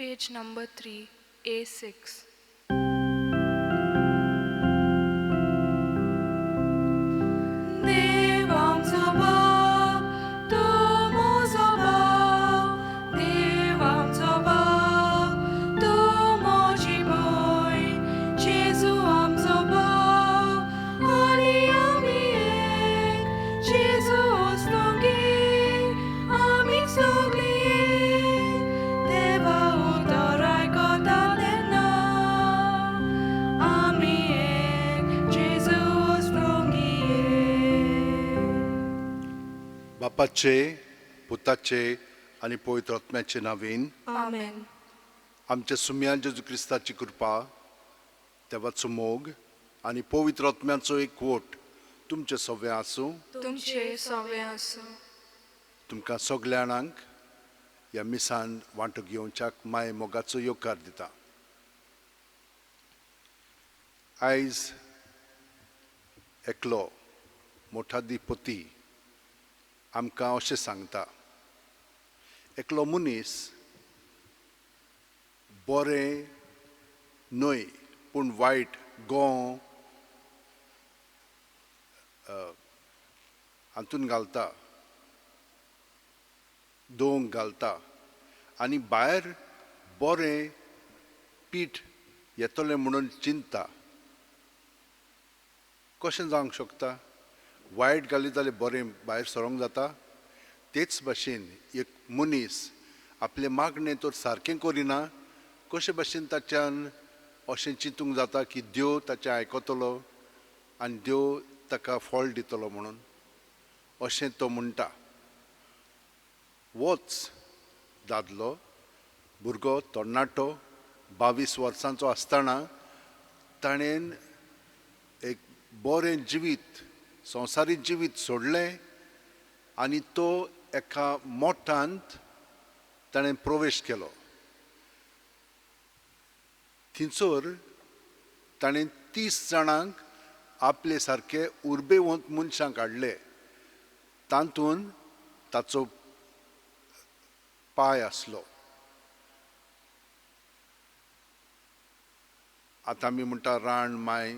Page number 3, A6. देव आमचो बाप, तूं म्हजो बाप, देव आमचो बाप, तूं म्हजी भयण, जेजू आमचो बाप, आनी आमी एक, जेजू ओस्तोंगी, आमी सगळीं एक, देवा उतर आयकता तेन्ना, आमी एक, जेजू ओस्तोंगी एक. बापाचे, पुताचे आनी पवित्र आत्म्याचे नांवान. आमेन. आमच्या सुम्या जेजू क्रिस्ताची कृपा, देवाचो मोग आनी पवित्र आत्म्याचो एक वोट तुमचे सगळें आसूं. तुमचे सगळें आसूं. तुमकां सगल्या जाणांक ह्या मिसान वांटो घेवच्याक माय मोगाचो येवकार दिता. आयज एकलो मोठाधिपती आमकां अशें सांगता, एकलो मनीस बरें न्हय पूण वायट गोंव हातून घालता, दोंग घालता आनी भायर बरें पीठ येतलें म्हणून चिंतता. कशें जावंक शकता? वायट घालीत जाल्यार बरें भायर सरोंक जाता? तेच भाशेन एक मनीस आपलें मागणें तर सारकें करिना, कशे भाशेन ताच्यान अशें चिंतूंक जाता की देव ताचें आयकतलो आनी देव ताका फळ दितलो म्हणून अशें तो म्हणटा. वच दादलो भुरगो तरणाटो 22 वर्सांचो आसतना ताणें एक बरें जिवीत, संवसारीक जिवीत सोडलें आनी तो एका मोठांत ताणें प्रवेश केलो. थंयसर ताणें 30 जाणांक आपले सारके उर्बेवंत मनशांक हाडले. तातूंत ताचो पाय आसलो. आतां आमी म्हणटा राण माय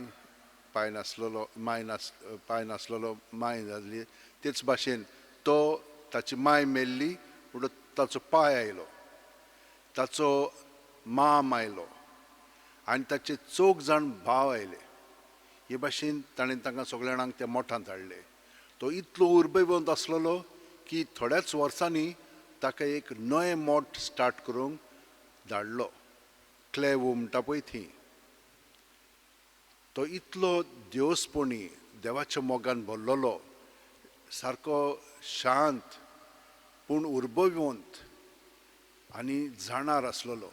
पाय नासलेलो, माय नास पाय नासलेलो माय जाली. तेच भाशेन तो ताची माय मेल्ली म्हणून ताचो पाय आयलो, ताचो माम आयलो आनी ताचे 4 जाण भाव आयले. हे भाशेन ताणें तांकां सगल्या जाणांक त्या मोठांत हाडले. तो इतलो उर्बेवंत आसलेलो की थोड्याच वर्सांनी ताका एक नवें मोठ स्टार्ट करूंक धाडलो, क्लेवो म्हणटा पळय थंय. तो इतलो देवस्पणी, देवाच्या मोगान भरलेलो, सारको शांत पूण उर्बेवंत आनी जाणार आसलेलो.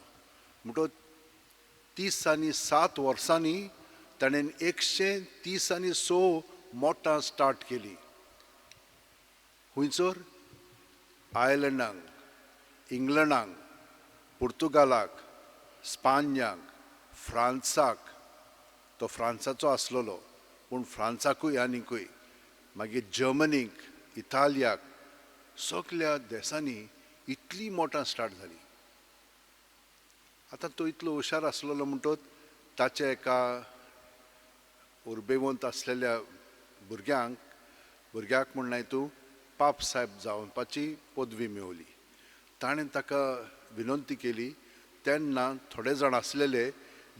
म्हणटकच 30 आनी 7 वर्सांनी ताणें 130 आनी 6 मोठां स्टार्ट केली. खंयसर? आयर्लंडाक, इंग्लंडाक, पुर्तुगालाक, स्पान्याक, फ्रांसाक. तो फ्रांसाचो आसलेलो पूण फ्रांसाकूय आनीकूय, मागीर जर्मनीक, इतालियाक, सगल्या देशांनी इतली मोठां स्टार्ट जाली. आतां तो इतलो हुशार आसलेलो म्हणटकच ताच्या एका उर्बेवंत आसलेल्या भुरग्याक म्हण तूं पाप साहेब जावपाची पदवी मेवली. ताणें ताका विनंती केली. तेन्ना थोडे जाण आसलेले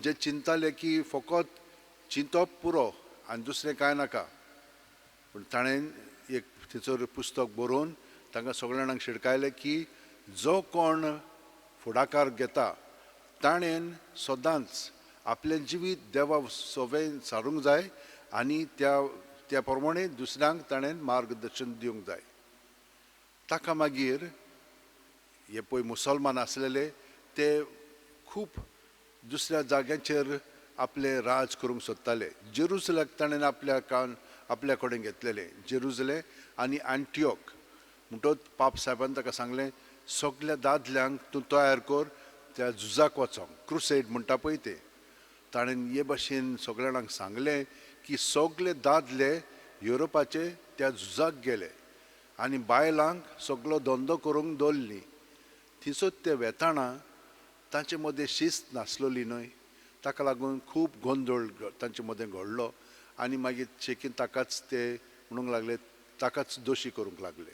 जे चिंताले की फकत चिंतप पुरो आनी दुसरें कांय नाका. पूण ताणें एक थंयसर पुस्तक बरोवन तांकां सगळ्या जाणांक शिडकायलें की जो कोण फुडाकार घेता ताणें सदांच आपलें जिवीत देवा सवें सारूंक जाय आनी त्या प्रमाणे दुसऱ्यांक ताणें मार्गदर्शन दिवंक जाय. ताका मागीर हे पळय मुसलमान आसलेले ते खूब दुसऱ्या जाग्यांचेर आपलें राज करूंक सोदताले. जेरुजलाक ताणें आपल्या कडेन घेतलेलें, जेरुजले आनी आंटियोक. म्हणटकच पाप साहेबान ताका सांगलें, सगल्या दादल्यांक तूं तयार कर त्या झुजाक वचोंक, क्रुसेड म्हणटा पळय तें. ताणें हे भाशेन सगल्या जाणांक सांगलें की सगले दादले युरोपाचे त्या झुजाक गेले आनी बायलांक सगलो धंदो करूंक दवरली. थंयसर ते वेताना तांचे मदें शिस्त नासलोली न्हय, ताका लागून खूब गोंदळ तांचे मदें घडलो आनी मागीर शेकीन ताकाच ते म्हणूंक लागले, ताकाच दोशी करूंक लागले,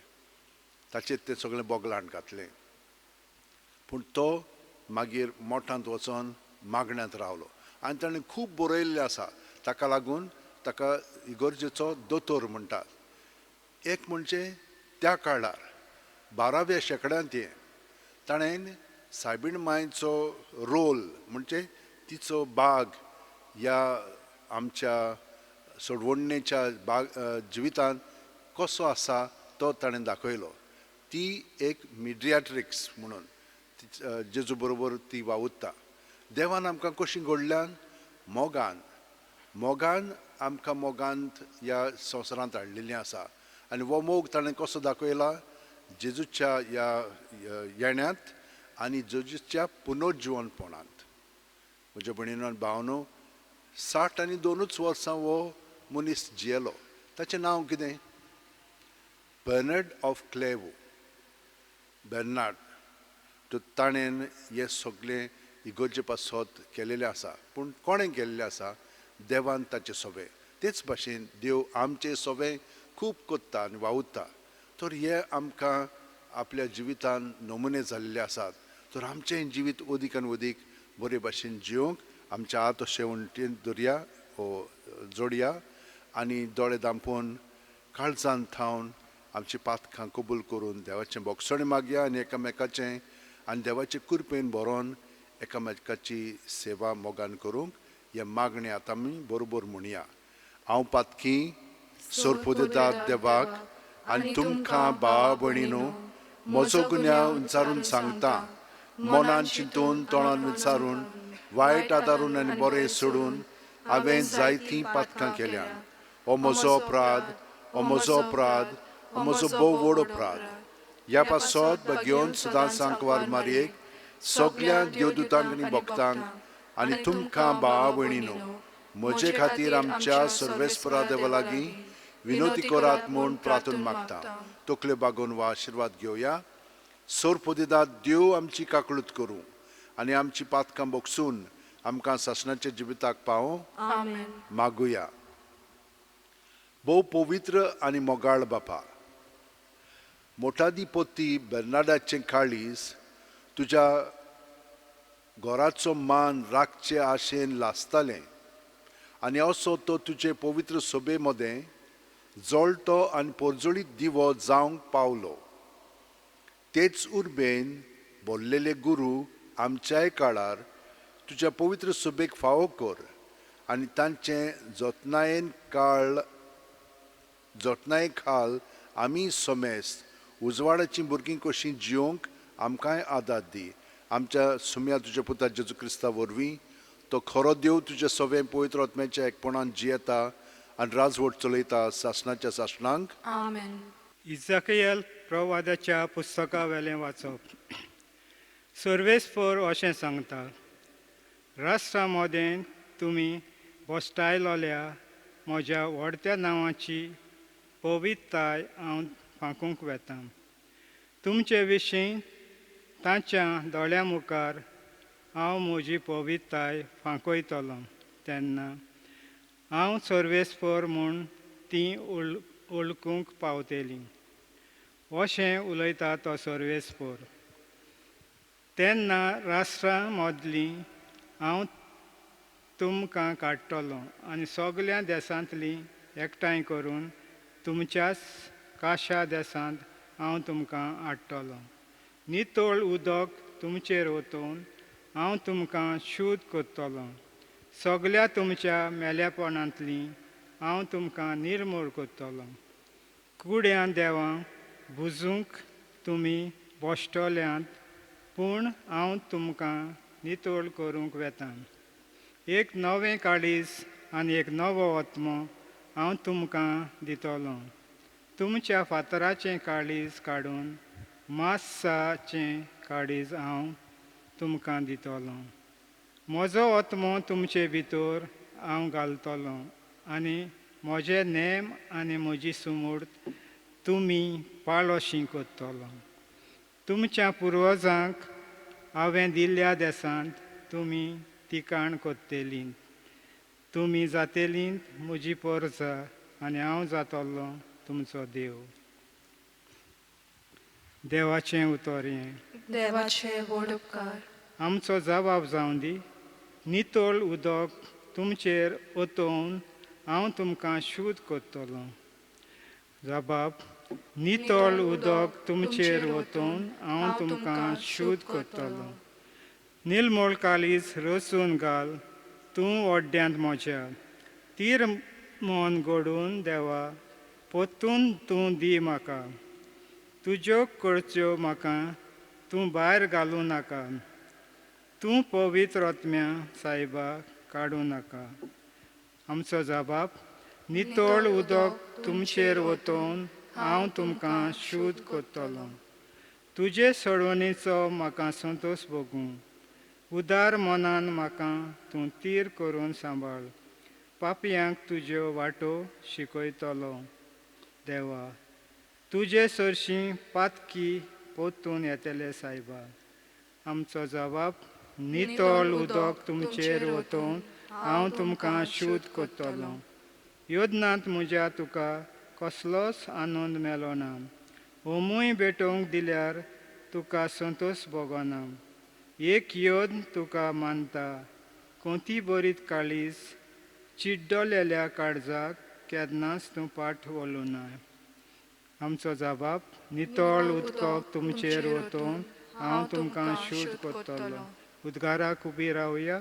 ताचेर तें सगळें बोगलांट घातलें. पूण तो मागीर मोठांत वचोन मागण्यांत रावलो आनी ताणें खूब बरयल्लें आसा. ताका लागून ताका इगर्जेचो दोतोर म्हणटात. एक म्हणजे त्या काळार 12व्या शेंकड्यांत हें ताणें सायबीण मांयचो रोल म्हणजे तिचो बाग ह्या आमच्या सोडवणेच्या बाग जिवितांत कसो आसा तो ताणें दाखयलो. ती एक मिडियाट्रिक्स म्हणून जेजू बरोबर ती वावुरता. देवान आमकां कशी घडल्यान मोगान मोगान आमकां मोगांत ह्या संवसारांत हाडलेली आसा आनी हो मोग ताणें कसो दाखयला जेजूच्या ह्या येण्यांत आनी जेजूच्या पुनर्जिवनपणांत. म्हज्या भयणीनो आनी भावनो, 62 वर्सां हो मनीस जियेलो. ताचें नांव कितें? Bernard of क्लेवो. बर्नार्ड तो ताणें हें सगळें इगर्जे पासत केलेलें आसा. पूण कोणें केल्लें आसा? देवान ताचें सोबें. तेच भाशेन देव आमचें सोबें खूब कोत्ता आनी वावुरता. तर हे आमकां आपल्या जिवितान नमुने जाल्ले आसात. तर आमचें जिवीत अदीक आनी अदीक बरे भाशेन जिवंक आमच्या हात अशें वण्टीन दरया ओ जोडया आनी दोळे दांपून काळजान थावन आमची पातकां कबूल करून देवाचें बोगसणें मागया आनी एकामेकाचें आनी देवाचे कृपेन भरोन एकामेकाची सेवा मोगान करूंक हें मागणें आतां आमी बरोबर म्हणया. हांव पातकी सोरपोदेदाद देवाक आनी तुमकां भावा भयणीनो म्हजो गुन्यांव विचारून सांगता. मनान चिंतून तोंडान विचारून वायट आदारून आनी बरें सोडून हांवें जायतीं पातकां केल्यान. हो म्हजो अपराध, हो म्हजो अपराध, हो म्हजो भोव व्हड अपराध. ह्या पासत घेवन सदां सांकवार मारयेक सगल्या देवदूतांक आनी भक्तांक आनी तुमकां भावा भयणीनो म्हजे खातीर आमच्या सर्वेस्परा देवा लागीं विनोती करात म्हूण प्रार्थना मागता. तकल्यो बागोवन वा आशिर्वाद घेवया. सोरपोदेदाद देव आमची काकळूत करूं आनी आमची पातकां बोगसून आमकां सासणाच्या जिविताक पावों. मागुया. भोव पवित्र आनी मोगाळ बापा, मोटाधिपती बर्नाडाचें काळीज तुज्या घराचो मान राखचे आशेन लासतालें आनी असो तो तुजे पवित्र सभे मदें जळटो आनी पोरजोळीत दिवो जावंक पावलो. तेच उर्बेन बोल्लेले गुरू आमच्याय काळार तुज्या पवित्र सभेक फावो कर आनी तांचें जतनायेन काळ जतनाये खाल आमी समेस्त उजवाडाचीं भुरगीं कशीं जियोंक आमकांय आदार दी. आमच्या सुम्या तुज्या पुता जेजू क्रिस्ता वरवीं तो खरो देव तुज्या सवें पवित्र आत्म्याच्या एकपणान जियेता आनी राजवट चलयता सासणाच्या सासणांक. आमेन. इजाकयल प्रवादाच्या पुस्तका वेलें वाचप. सर्वेस्पर अशें सांगता, राष्ट्रा मदें तुमी बोस्टायलोल्या म्हज्या व्हडत्या नांवाची पवित्रताय हांव फांकूंक वेता. तुमचे विशीं तांच्या दोळ्यां मुखार हांव म्हजी पवित्रताय फांकयतलो तेन्ना हांव सर्वेस्पर म्हूण तीं वळखूंक पावतलीं, अशें उलयता तो सर्वेस्पर. तेन्ना राष्ट्रां मदलीं हांव तुमकां काडटलो आनी सगल्या देसांतलीं एकठांय करून तुमच्याच काशा देसांत हांव तुमकां हाडटलो. नितळ उदक तुमचेर ओतोवन हांव तुमकां शुद्ध करतलो. सगल्या तुमच्या मेल्यापणांतलीं हांव तुमकां निर्मूळ करतलो. कुड्यां देवां बुजूंक तुमी बोश्टल्यांत, पूण हांव तुमकां नितळ करूंक वेता. एक नवें काळीज आनी एक नवो आत्मो हांव तुमकां दितलो. तुमच्या फातराचें काळीज काडून मासाचें काळीज हांव तुमकां दितलो. म्हजो आत्मो तुमचे भितर हांव घालतलो आनी म्हजे नेम आनी म्हजी सुमूर्त तुमी पाळोशी करतलो. तुमच्या पुर्वजांक हांवें दिल्ल्या देसांत तुमी तिकाण कोत्तेलीं. तुमी जातेलीं म्हजी पोरसा आनी हांव जातलो तुमचो देव. देवाचें उतर हें. देवाचे व्हड उपकार. आमचो जबाब जावं दी. नितळ उदक तुमचेर ओतोवन हांव तुमकां शुद्ध करतलो. जबाब नितळ उदक तुमचेर ओतोवन हांव तुमकां शुद्ध करतलो. निलमोळ काळीज रचून घाल तूं ओड्ड्यांत म्हज्या. तीर मन घडून देवा पोत्तून तूं दी म्हाका. तुज्यो करच्यो म्हाका तूं भायर घालूं नाका. तूं पवित्र आत्म्या सायबा काडूं नाका. आमचो जबाब नितळ उदक तुमचेर ओतोवन हांव तुमकां शुद्ध करतलो. तुजे सोडवणेचो म्हाका संतोश भोगूं. उदार मनान म्हाका तूं तीर करून सांबाळ. पापयांक तुज्यो वाटो शिकयतलो देवा. तुजे सरशीं पातकी पोत्तून येतले सायबा. आमचो जबाब नितळ उदक तुमचेर ओतोवन हांव तुमकां शुद्ध करतलो. योदनांत म्हज्या तुका कसलोच आनंद मेलो ना. ओमूय भेटोवंक दिल्यार तुका संतोश भोगना. एक योद तुका मानता कोती बरीत काळीज चिड्डलेल्या काळजाक केन्नाच तूं पाठ वळूना. आमचो जबाब नितळ उदक तुमचेर ओतोवन हांव तुमकां शुद्ध करतलो. उद्गाराक उबी रावया.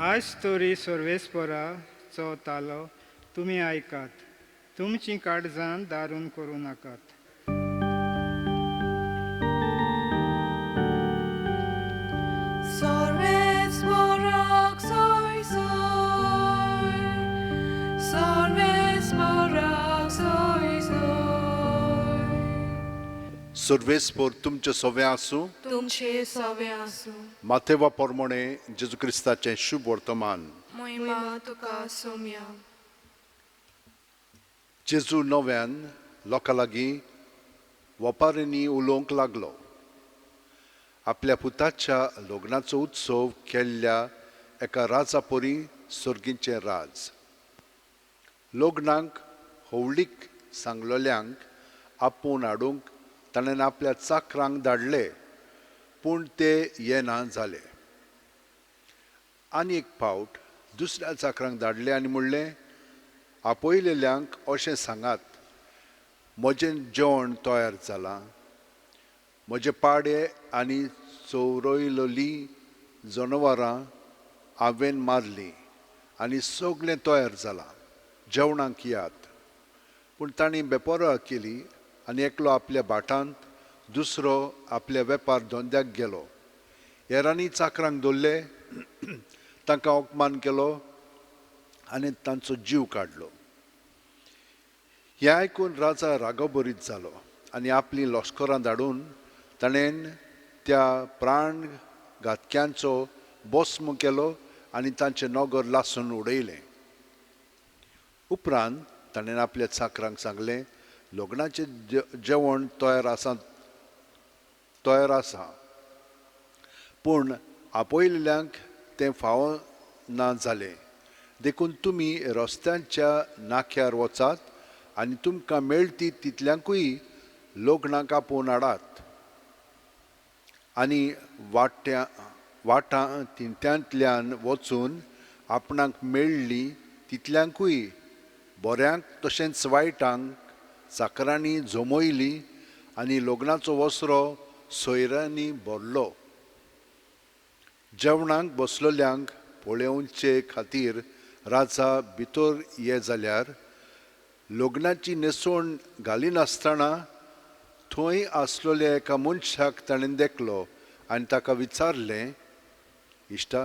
आयज तरी सर्वेस्पराचो तालो तुमी आयकात. तुमचीं काळजां दारून करूं नाकात. सर्वेस्पर तुमचे सवे आसूं. तुमचे सवे आसूं. माथेवा प्रमाणे जेजू क्रिस्ताचें शुभ वर्तमान. महिमा तुका सोम्या. जेजू नव्यान लोकां लागीं वपारींनी उलोवंक लागलो. आपल्या पुताच्या लग्नाचो उत्सव केल्ल्या एका राजा परी सर्गीचें राज. लग्नाक होवळीक सांगलोल्यांक आपोवन हाडूंक ताणें आपल्या चाकरांक धाडले, पूण ते येना जाले. आनी एक फावट दुसऱ्या चाकरांक धाडले आनी म्हणलें, आपयलेल्यांक अशें सांगात, म्हजें जेवण तयार जालां, म्हजे पाडे आनी चोरयलोलीं जनावरां हांवें मारलीं आनी सगळें तयार जालां, जेवणाक यात. पूण तांणी बेपरवा केली आनी एकलो आपल्या भाटांत, दुसरो आपल्या वेपार धंद्याक गेलो. हेरांनी चाकरांक दवरले, तांकां अपमान केलो आनी तांचो जीव काडलो. हें आयकून राजा रागोबरीत जालो आनी आपलीं लश्करां धाडून ताणें त्या प्राण घातक्यांचो भस्म केलो आनी तांचें नगर लासून उडयलें. उपरांत ताणें आपल्या चाकरांक सांगलें, लग्नाचें जेवण तयार आसा, पूण आपयलेल्यांक तें फावो ना जालें. देखून तुमी रस्त्यांच्या नाक्यार वचात आनी तुमकां मेळटी तितल्यांकूय लग्नाक आपोवन हाडात. आनी वाटां तिंट्यांतल्यान वचून आपणाक मेळ्ळी तितल्यांकूय बऱ्यांक तशेंच वायटांक चाकरांनी जमयली आनी लग्नाचो वसरो सोयऱ्यांनी भरलो. जेवणाक बसलोल्यांक पळोवचे खातीर राजा भितर ये जाल्यार लग्नाची न्हेसवण घालिनासतना थंय आसलेल्या एका मनशाक ताणें देखलो आनी ताका विचारलें, इश्टा,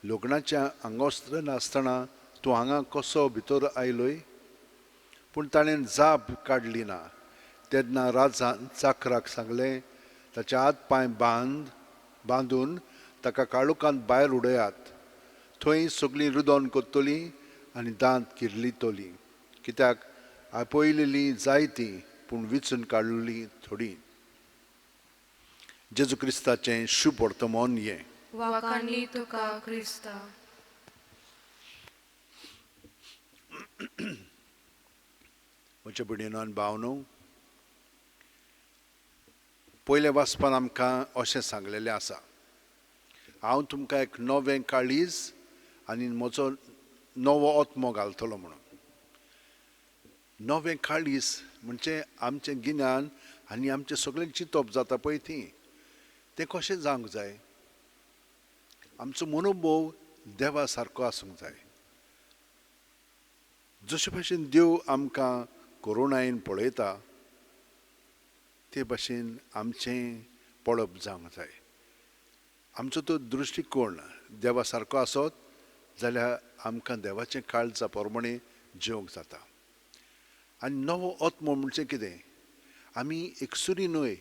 लग्नाचें आंगवस्त्र नासतना तूं हांगा कसो भितर आयलोय? पूण ताणें जाप काडली ना. तेन्ना राजान चाकराक सांगलें, ताचे हात पांय बांदून ताका काळोखांत भायर उडयात. थंय सगळीं रुदोन कोत्तलीं आनी दांत किर्लितलीं, कित्याक आपयलेलीं जायतीं पूण विचून काडलेलीं थोडीं. जेजू क्रिस्ताचें शुभ वर्तमान हें. वाखाणनी तुका क्रिस्ता. म्हज्या भयणीनो आनी भावनो, पयल्या वाचपान आमकां अशें सांगलेलें आसा, हांव तुमकां एक नवें काळीज आनी म्हजो नवो आत्मो घालतलो म्हणून. नवें काळीज म्हणजे आमचें गिन्यान आनी आमचें सगळें चिंतप जाता पळय ती, तें कशें जावंक जाय? आमचो मनोभोव देवा सारको आसूंक जाय. जशे भाशेन देव आमकां करुणायेन पळयता ते भाशेन आमचें पळप जावंक जाय. आमचो तो दृश्टिकोण देवा सारको आसत जाल्यार आमकां देवाचें काळजा प्रमाणें जिवंक जाता. आनी नवो आत्मो म्हणजे कितें? आमी एकसुरी न्हय,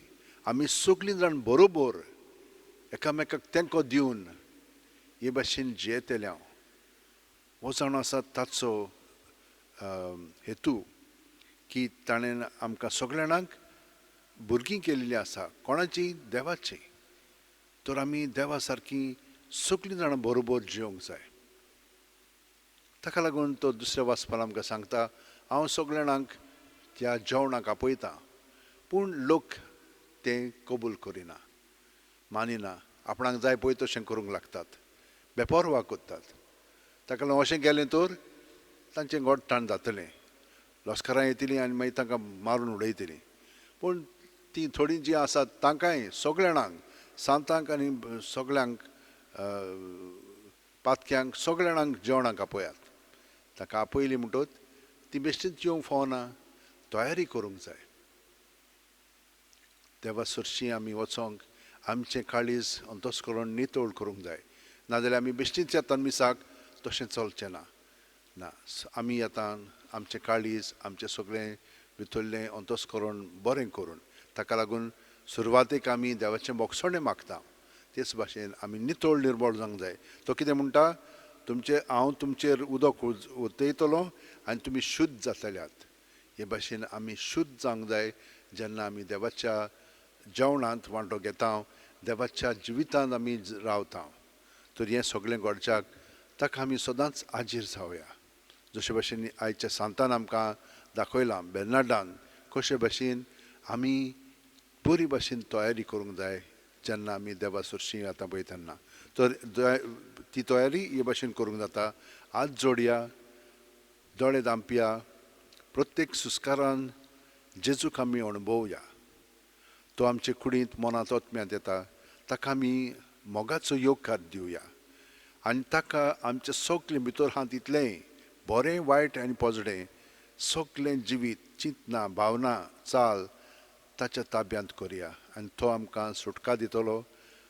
आमी सगळीं जाण बरोबर एकामेकाक तेंको दिवन हे भाशेन जियेतले. हांव हो जाण आसा ताचो हेतू की ताणें आमकां सगळ्या जाणांक भुरगीं केल्लीं आसा. कोणाची? देवाची. तर आमी देवा सारकी सगळीं जाणां बरोबर जिवंक जाय. ताका लागून तो दुसऱ्या वाचपान आमकां सांगता, हांव सगळ्या जाणांक त्या जेवणाक आपयता, पूण लोक तें कबूल करिना, मानिना, आपणाक जाय पळय तशें करूंक लागतात, बेपर्वा करतात. ताका लागून अशें केलें तर तांचें गोडटाण जातलें, लश्करां येतलीं आनी मागीर तांकां मारून उडयतलीं. पूण तीं थोडीं जीं आसात तांकांय सगळ्या जाणांक, सांतांक आनी सगळ्यांक पातक्यांक सगळ्या जाणांक जेवणाक आपयात. ताका आपयली म्हणटच ती बेश्टीच येवंक फावना, तयारी करूंक जाय. देवा सरशीं आमी वचोंक आमचें काळीज अंतस्करण नितळ करूंक जाय, नाजाल्यार आमी बेश्टीच येता मिसाक तशें चलचें ना. ना, आमी येता आमचें काळीज आमचें सगळें भितरलें अंतस्करण बरें करून. ताका लागून सुरवातेक आमी देवाचें बोगसणें मागता, तेच भाशेन आमी नितळ निर्बळ जावंक जाय. तो कितें म्हणटा? तुमचे हांव तुमचेर उदक ओतयतलो आनी तुमी शुद्ध जातल्यात. हे भाशेन आमी शुद्ध जावंक जाय जेन्ना आमी देवाच्या जेवणांत वांटो घेता, देवाच्या जिवितांत आमी रावता. तर हें सगळें घडच्याक ताका आमी सदांच आजीर जावया. जशे भाशेन आयच्या सांतान आमकां दाखयलां, बेर्नाडान कशे भाशेन आमी बरी भाशेन तयारी करूंक जाय जेन्ना आमी देवा सरशीं वता पळय तेन्ना. तर ती तयारी हे भाशेन करूंक जाता. हात जोडया, दोळे धांपया, प्रत्येक सुस्कारान जेजूक आमी अणभवया. तो आमचे कुडींत मनांत आत्म्यांत येता, ताका आमी मोगाचो येवकार दिवया आनी ताका आमचे सगळें भितर आहा तितलें बरें वायट आनी पोजडें सगळें जिवीत, चिंतना, भावना, चाल ताच्या ताब्यांत करया आनी तो आमकां सुटका दितलो,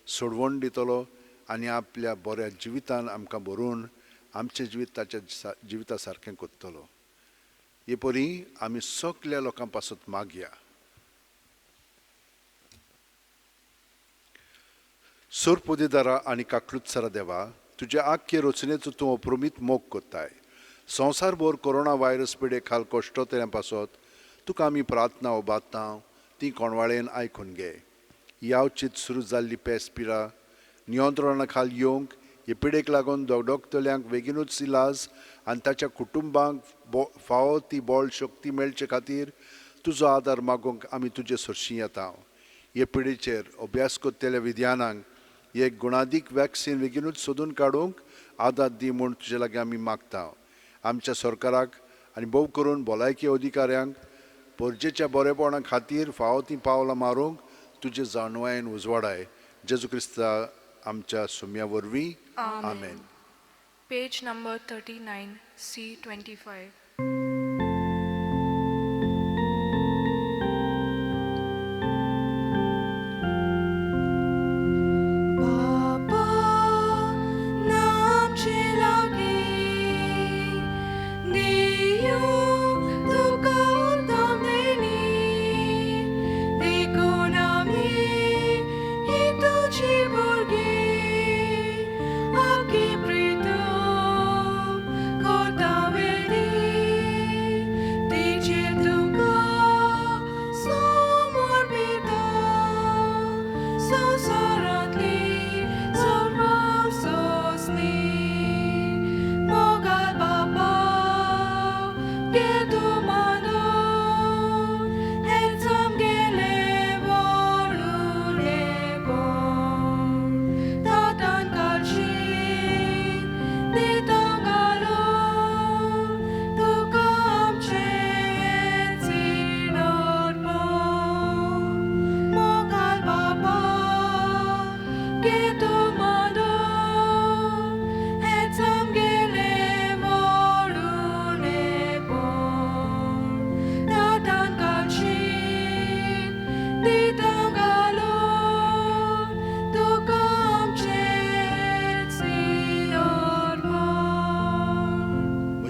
सोडवण दितलो आनी आपल्या बऱ्या जिवितान आमकां भरून आमचें जिवीत ताच्या जिविता सारकें करतलो. हे परी आमी सगल्या लोकां पासत मागया. सोरपोदेदारा आनी काकलुत्सरा देवा, तुज्या आख्खे रचनेचो तूं अप्रमीत मोग करताय. संवसारभर कोरोना व्हायरस पिडे खाल कश्टोतल्या पासत तुका आमी प्रार्थना उबारता, ती कोणवाळेन आयकून घे. ही आवचीत सुरू जाल्ली पेस पिडा नियंत्रणा खाल येवंक, हे पिडेक लागून दगदगतल्यांक बेगीनूच इलाज आनी ताच्या कुटुंबांक फावो ती बळ शक्ती मेळचे खातीर तुजो आदार मागूंक आमी तुजे सरशीं येता. हे पिडेचेर अभ्यास करतल्या विज्ञानांक एक गुणादीक वॅक्सिन बेगीनूच सोदून काडूंक आदार दी म्हूण तुजे लागीं आमी मागता. आमच्या सरकाराक आनी भोव करून भलायकी अधिकाऱ्यांक परजेच्या बरेपणा खातीर फावो तीं पावलां मारूंक तुजे जाणवायेन उजवाडाय. जेजू क्रिस्ता आमच्या सुम्या वरवीं, आमेन. Page number 39, C25.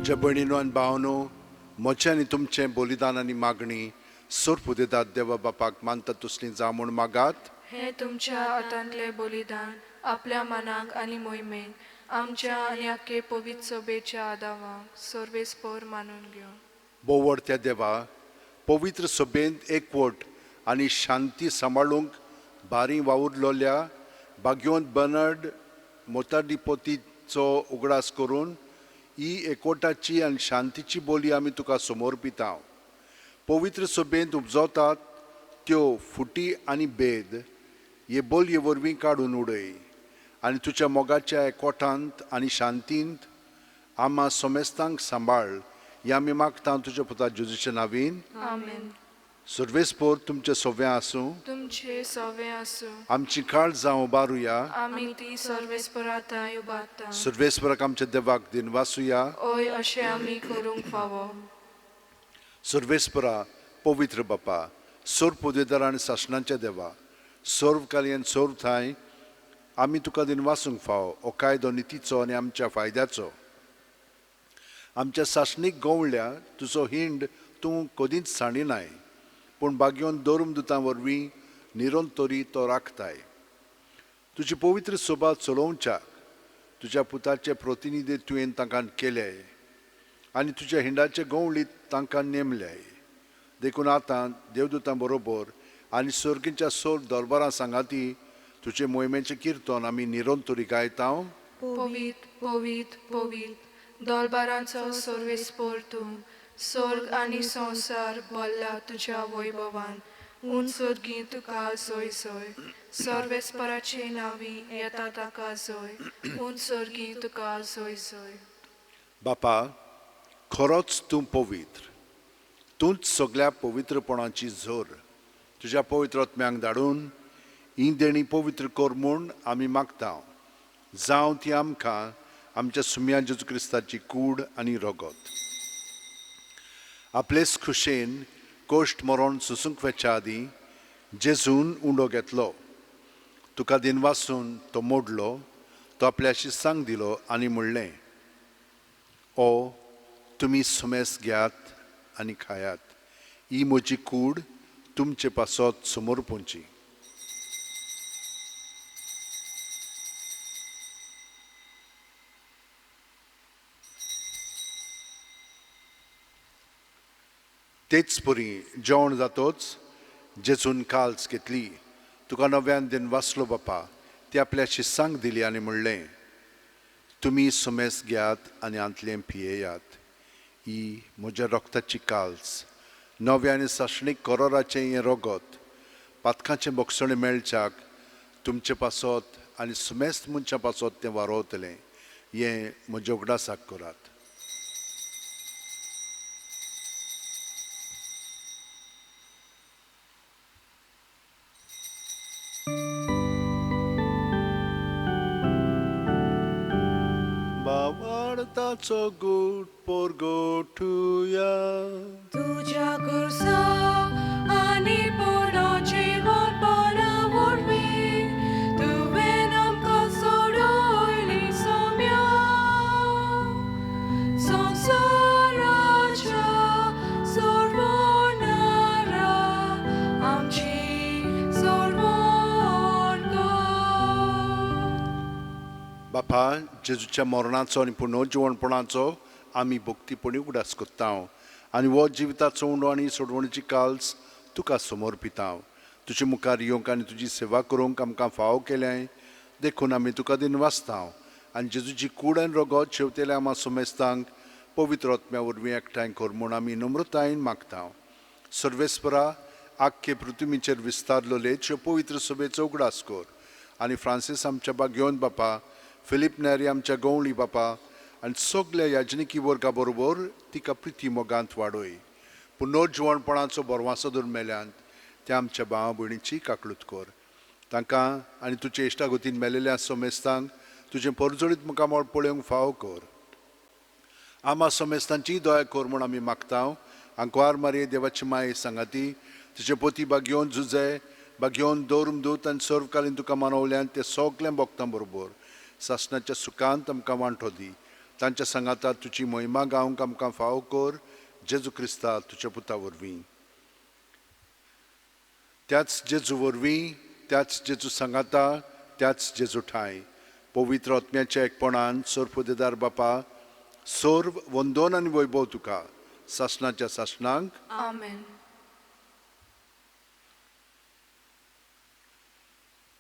म्हज्या भयणीनो आनी भावनो, म्हजें आनी तुमचें बलिदान आनी मागणी सोरपुदेदात देवा बापाक मानता तसली जावं म्हूण मागात. हें तुमच्या हातांतलें बलिदान आपल्या मनाक आनी मोहिमेक आमच्या आनी आख्खे पवित्र सभेच्या आदावाक सर्वेस्पर मानून घेवं. बोवडत्या देवा, पवित्र सभेंत एकवट आनी शांती सांबाळूंक बारी वावुरलोल्या भाग्यवंत बर्नार्ड मोताडिपोतीचो उगडास करून ही एकवटाची आनी शांतीची बोली आमी तुका समर्पिता. पवित्र सभेंत उपजवतात त्यो फुटी आनी भेद हे बोलये वरवीं काडून उडय आनी तुज्या मोगाच्या एकवटांत आनी शांतींत आमा समेस्तांक सांबाळ. हे आमी मागता तुज्या पुता जेजूच्या नावीन. आमेन. सर्वेस्पोर तुमचें सव्वें आसूं. तुमचे सवे आसूं. आमची काळजां उबारुया. आमी ती सर्वेस्पराताय उबारता. सर्वेस्पराक आमच्या देवाक दिनवासुया. ओय, अशें आमी करूंक फावो. सर्वेस्परा, पवित्र बापा, सर्व पदवेदार आनी सासणाच्या देवा, सर्वकालीन सर्व ठांय आमी तुका दिनवासूंक फावो. हो कायदो नितीचो आनी आमच्या फायद्याचो. आमच्या सासणीक गवळ्ळ्या तुजो हिंड तूं कदींच सांडिनाय, पूण भाग्योन दरुमदुतां वरवीं निरंतरी तो राखताय. तुजी पवित्र सोबा चलोवच्याक तुज्या पुताचे प्रतिनिधी तुवें तांकां केले आनी तुज्या हिंडाचे गवळीत तांकां नेमले. देखून आतां देवदूतां बरोबर आनी सर्गीच्या सोर दरबारां सांगाती तुजे मोहिमेचें किर्तन आमी निरंतरी गायता. पवित्र पवित्र पवित्र दरबारांचो सर्वेस्पर तूं, स्वर्ग आनी संवसार भरला तुज्या वैभवान. उंच सर्गी तुका जोय जोय. सर्वेस्पराचे नांवी येता ताका जोय. उंच सर्गी तुका जोय जोय. बापा, खरोच तूं पवित्र, तूंच सगळ्या पवित्रपणाची झर. तुज्या पवित्र आत्म्यांक धाडून ही देणी पवित्र कर म्हूण आमी मागता. जावं ती आमकां आमच्या सुम्या जेजू क्रिस्ताची कूड आनी रगत. आपलेच खुशेन कोश्ट मरण सोसूंक वचच्या आदीं जेजून उंडो घेतलो, तुका दिनवासून तो मोडलो, तो आपल्या शिस्सांक दिलो आनी म्हणलें, ओ तुमी सुमेस घेयात आनी खायात, ही म्हजी कूड तुमचे पासत समर्पूंची. तेच परी जेवण जातोच जेजून काल्स घेतली, तुका नव्यान दिन वाचलो बापा, ती आपल्या शिस्सांक दिली आनी म्हणलें, तुमी सुमेस घेयात आनी आंतलें पियेयात, ही म्हज्या रक्ताची काल्स, नव्या आनी सासणीक करोराचें हें रगत, पातकाचें बोगसणें मेळच्याक तुमचे पासत आनी सुमेस्त मनशां पासत तें वारोवतलें. हें म्हज्या उगडासाक करात. बावार्थाचो गूट पोरगोठुया तुज्या खुर्सा आनी पुनर्जीवनपणा वरवीं तुवें आमकां सोडयली सोम्या. संवसाराच्या सोडवणारा आमची सोडवण कर. बापा, जेजूच्या मरणाचो आनी पुनर्जिवणपणाचो आमी भक्तीपणी उगडास करता आनी हो जिविताचो उंडो आनी सोडवणीची काल्स तुका समर्पिता. तुजे मुखार येवंक आनी तुजी सेवा करूंक आमकां फावो केलें, देखून आमी तुका दिनवासता आनी जेजूची कूड आनी रगत शेवतेल्या आमा सोमेस्तांक पवित्र आत्म्या वरवीं एकठांय कर म्हूण आमी नम्रतायेन मागता. सर्वेस्परा, आख्खे पृथ्वीचेर विस्तारलोले त्यो पवित्र सभेचो उगडास कर आनी फ्रांसीस आमच्या बागयोन बापा, फिलीप नेरी आमच्या गवळी बापा आनी सगल्या याजनिकी वर्गा बरोबर तिका प्रिती मोगांत वाडय. पुनर्जिवणपणाचो बरवासो धरून मेल्यांत त्या आमच्या भावा भयणीची काकळूत कर. तांकां आनी तुजे इश्टागतीन मेलेल्या सोमेस्तांक तुजें परजळीत मुखामळ पळोवंक फावो कर. आमा सोमेस्तांची दया कर म्हूण आमी मागता. आंकवार मारये देवाची माये सांगाती तुजे पोती बागयोवन जुजे बागयोवन दवरून दूत आनी सर्वकालीन तुका मानवल्यान ते सगळें भोगतां बरोबर सासणाच्या सुखांत आमकां वांटो दी. तांच्या सांगाता तुजी मोहिमा गावंक आमकां फावो कर, जेजू क्रिस्ता तुज्या पुता वरवीं. त्याच जेजू वरवीं, त्याच जेजू सांगाता, त्याच जेजू ठांय पवित्र आत्म्याच्या एकपणान सोरपुदेदार बापा, सर्व वंदन आनी वैभव तुका सासणाच्या सासणांक. आमेन.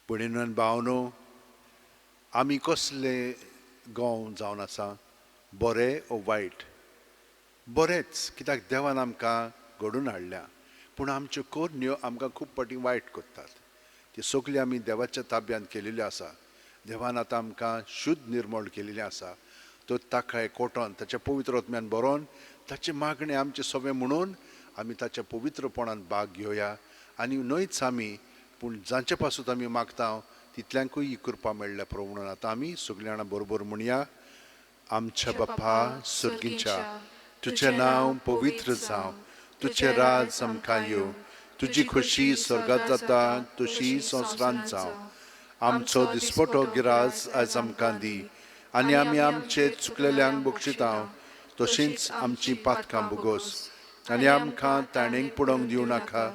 भयणीनो भावनो, आमी कसले गोंव जावन आसा, बरे ओ वायट? बरेंच, कित्याक देवान आमकां घडून हाडल्या, पूण आमच्यो करण्यो आमकां खूब फावटी वायट करतात. त्यो सगल्यो आमी देवाच्या ताब्यांत केलेल्यो आसा. देवान आतां आमकां शुद्ध निर्मळ केलेलें आसा. तो ताका एकवटोन ताच्या पवित्र आत्म्यान बरोवन ताचें मागणें आमचें सगळें म्हणून आमी ताच्या पवित्रपणान भाग घेवया. आनी न्हयच आमी, पूण जांचे पासून आमी मागता तितल्यांकूय ही कृपा मेळ्ळ्या पुरो म्हणून आतां आमी सगळीं जाणां बरोबर म्हणया. आमच्या बापा सर्गीच्या, तुजें नांव पवित्र जावं, तुजें राज आमकां येवं, तुजी खोशी स्वर्गांत जाता तशी संवसारांत जावं. आमचो दिसपटो गिरास आयज आमकां दी, आनी आमी आमचे चुकलेल्यांक बक्षिता तशींच आमची पातकां भोगोस, आनी आमकां ताणेंक पडोवंक दिवं नाका,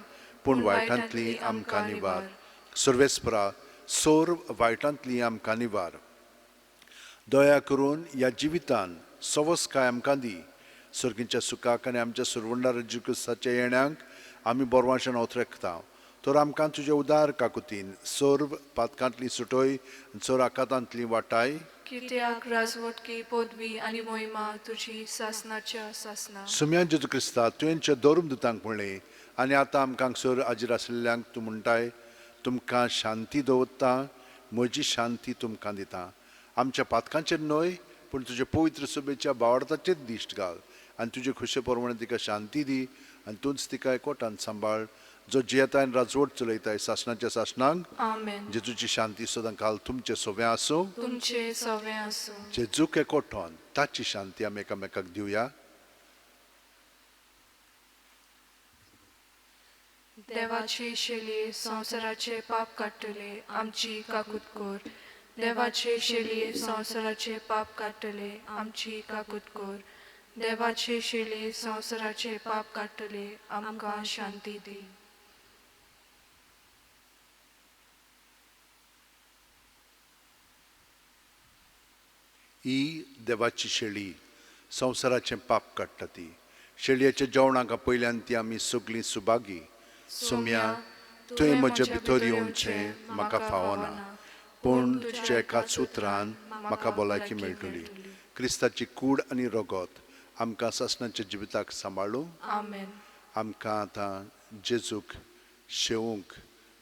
पूण वायटांतली आमकां निवार. सर्वेस्परा, सर्व वायटांतली आमकां निवार. दया करून ह्या जिवितान सवसकाय आमकां दी. सर्गीच्या सुखाक आनी आमच्या सुरवंडार जेजू क्रिस्ताच्या येण्याक आमी बरवाशेन ओतरेकता. तर आमकां तुजे उदार काकुतीन सर्व पातकांतली सुटय, चड आकातांतली वाटाय. कित्याक राजवटकी, पदवी आनी मोहिमा तुजी सासनाच्या सासना. सुम्या जेजू क्रिस्ता, तुवेंच्या धर्मदुतांक म्हणलें आनी आतां आमकां हांगसर हाजीर आशिल्ल्यांक तूं म्हणटाय, तुमकां शांती दवरता, म्हजी शांती तुमकां दिता. आमच्या पातकांचेर न्हय, पूण तुजे पवित्र सभेच्या भावार्थाचेर दिश्ट घाल आनी तुजे खुशे प्रमाणे तिका शांती दी, आनी तूंच तिका एकवटान सांबाळ, जो जियेताय आनी राजवट चलयताय सासणाच्या सासणांक. आमेन. जेजूची शांती सदां काल तुमचे सोवें आसूं. तुमचे सवें आसूं. जेजूक एकवटोन ताची शांती आमी एकामेकाक दिवया. देवाचे शेलये, संवसाराचे पाप काडटले, आमची काकूत कर. देवाचे शेलये, संवसाराचे पाप काडटले, आमची काकूत कर. देवाचे शेलये, संवसाराचे पाप काडटले, आमकां शांती दी. ही देवाची शेळी, संवसाराचें पाप काडटा ती. शेळयेच्या जेवणाक पयल्यान ती आमी सगळीं सुभागी. सोम्या, तुवें म्हज्या भितर येवचें म्हाका फावना, पूण तुज्या एकाच उतरान म्हाका भलायकी मेळटली. क्रिस्ताची कूड आनी रगत आमकां सासणाच्या जिविताक सांबाळूं. आमेन. आमकां आतां जेजूक शेवूंक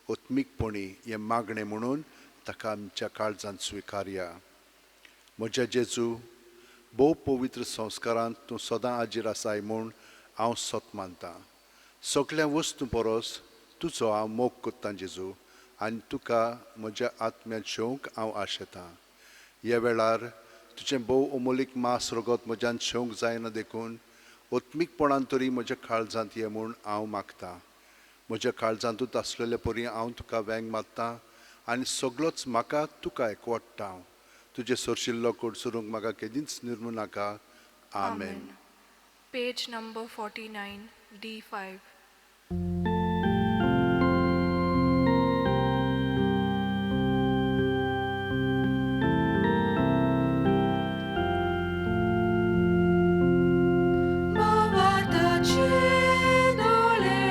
आत्मीकपणी हें मागणें म्हणून ताका आमच्या काळजांत स्विकारया. म्हज्या जेजू, भोव पवित्र संस्कारांत तूं सदां हाजीर आसाय म्हूण हांव सत मानतां. सगल्या वस्तू परस तुजो हांव मोग कोत्तां जेजू, आनी तुका म्हज्या आत्म्यांत शेवंक हांव आशेतां. ह्या वेळार तुजें भोव अमोलीक मास रगत म्हज्यान शेवंक जायना, देखून आत्मीकपणान तरी म्हज्या काळजांत ये म्हूण हांव मागतां. म्हज्या काळजांतूच आसलेले परी हांव तुका वेंग मारतां आनी सगलोच म्हाका तुका एकवट्टा. हांव तुजें सोरशिल्लो कडसरूंक म्हाका केदींच निर्मू नाका. आमेन. Page number 49, D5. भावार्थाचे दोळे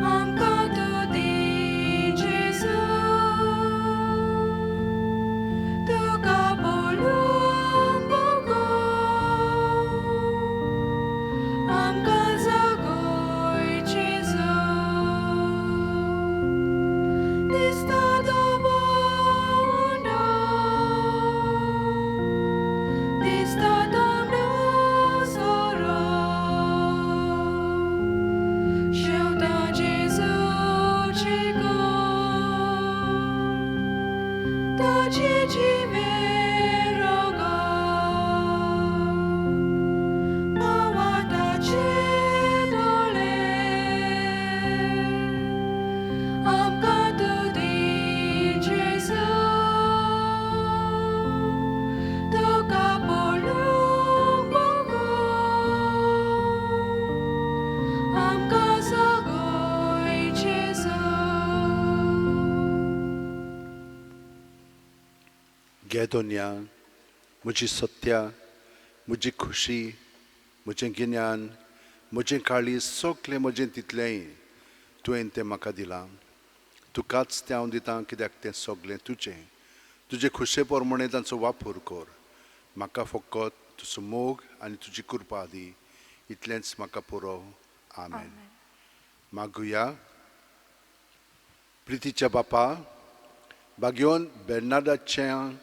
आमकां तूं दी जेजू, तुका पळोवंक घे दोनया, म्हजी सत्या, म्हजी खुशी, म्हजें गिन्यान, म्हजें काळीज, सगळें म्हजें तितलेंय तुवें तें म्हाका दिलां. तुकाच तें हांव दितां, कित्याक तें सगळें तुजें. तुजे खुशे प्रमाणें तांचो वापर कर. म्हाका फकत तुजो मोग आनी तुजी कृपा दी, इतलेंच म्हाका पुरो. आमेन. मागुया. प्रितीच्या बापा, भाग्योन बेर्नाडाच्या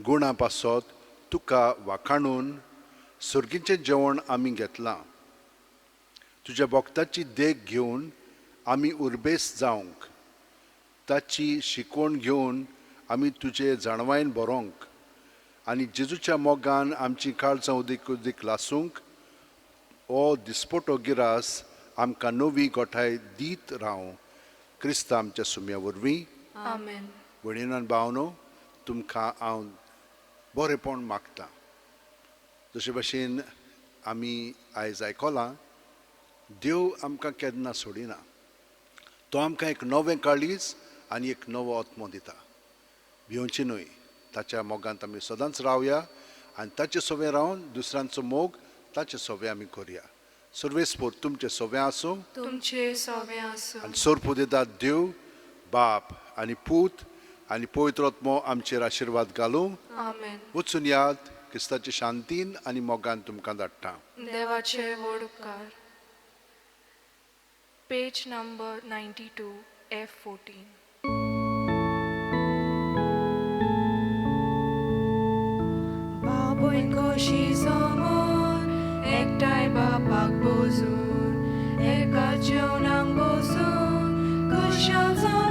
गुणा पासत तुका वाखाणून सर्गीचें जेवण आमी घेतलां. तुज्या भक्ताची देख घेवन आमी उर्बेस जावंक, ताची शिकवण घेवन आमी तुजे जाणवायन बरोवंक आनी जेजूच्या मोगान आमची काळजां उदीक उदीक लासूंक हो दिसपटो गिरास आमकां नवी गोठाय दीत राव. क्रिस्ता आमच्या सुम्या वरवीं. आमेन. भयणीन भावनो, तुमकां हांव बरेपण मागता. जशे भशेन आमी आयज आयकलां, देव आमकां केन्ना सोडिना. तो आमकां एक नवें काळीज आनी एक नवो आत्मो दिता. भिवची न्हय, ताच्या मोगांत आमी सदांच रावया आनी ताचे सोवें रावन दुसऱ्यांचो मोग ताचे सोवें आमी करया. सर्वेस्पोर तुमचें सोवें आसूं, तुमचे सोवें आसूं. आनी सोरपू दितात देव बाप आनी पूत आनी पवित्र आत्मो आमचेर आशिर्वाद घालूं. आमेन. वचून याद, क्रिस्ताचे शांतीन आनी मोगान तुमकां धाडटा. देवाचे व्हड उपकार. Page number 92, F14. बाबून खोशी जमोन एकठांय बापाक बसून एका जेवणाक बसून खुशाल जावन.